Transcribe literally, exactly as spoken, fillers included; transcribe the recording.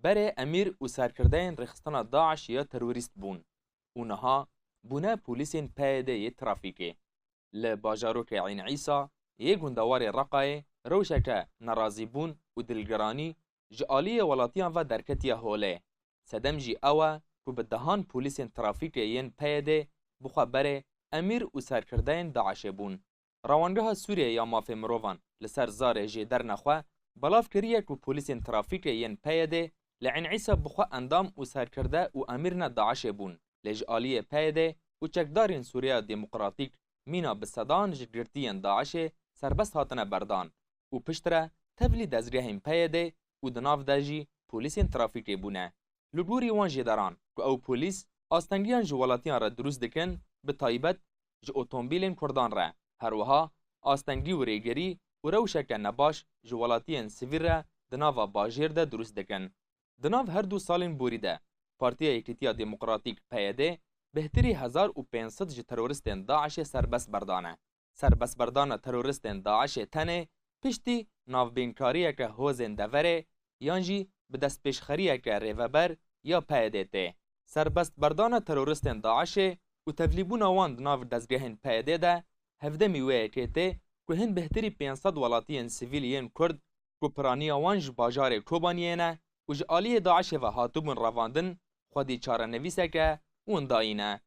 berê emîr û serkirdeyên rêxistina DAIŞ ya terorîst bûn û niha bûne polîsên P Y D yê trafîkê. Li bajarokê Eyn Îsa yê gundewarê Reqayê rewşeke nerazîbûn û dilgiranî ji aliyê welatiyan ve derketiye holê. Sedem jî ew e ku bi dehan polîsên trafîkê yên P Y D bi xwe berê emîr û serkirdeyên DAIŞê bûn. Rewangeha Sûriyê ya Mafê Mirovan li ser zarê jêderine xwe belav kiriye ku polîsên trafîkê yên P Y D li Eyn Îsa bi xwe endam û serkirde û emîr ne DAIŞê bûn, lê ji aliyê P Y D û çekdarên Sûriya Demokratîk mîna bi sedan ji girtiyên DAIŞê serbest hatine berdan û piştre tevlî dezgehên P Y D û di nav de jî polîsên trafîkê bûne. Li gorî wan jêderan ku ew polîs astengiyan ji welatiyan re dirust dikin, bi taybet ji otomobîlên Kurdan re, her wiha astengî û rêgerî û rewşeke nebaş ji welatiyên sivîl re di nava bajêr de dirust dikin. Di nav her du salên borî de Partiya Yekîtiya Demokratîk P Y D bêhtirî hezar û pênc sed ji teroristên DAIŞê serbest berdane. Serbestberdana teroristên DAIŞê tenê piştî navbînkariyeke hozên deverê yan jî bi destpêşxeriyeke rêveber ya P Y D tê. Serbestberdana teroristên DAIŞê û tevlîbûna wan di nav dezgehên P Y D de hevdemî wê yekê tê ku hin bêhtirî pênc sed welatiyên sivîl yên Kurd ku piraniya wan ji bajarê Kobaniyê ne û ji aliyê DAIŞê ve hatibûn revandin, xwedî çarenivîseke windayî ne.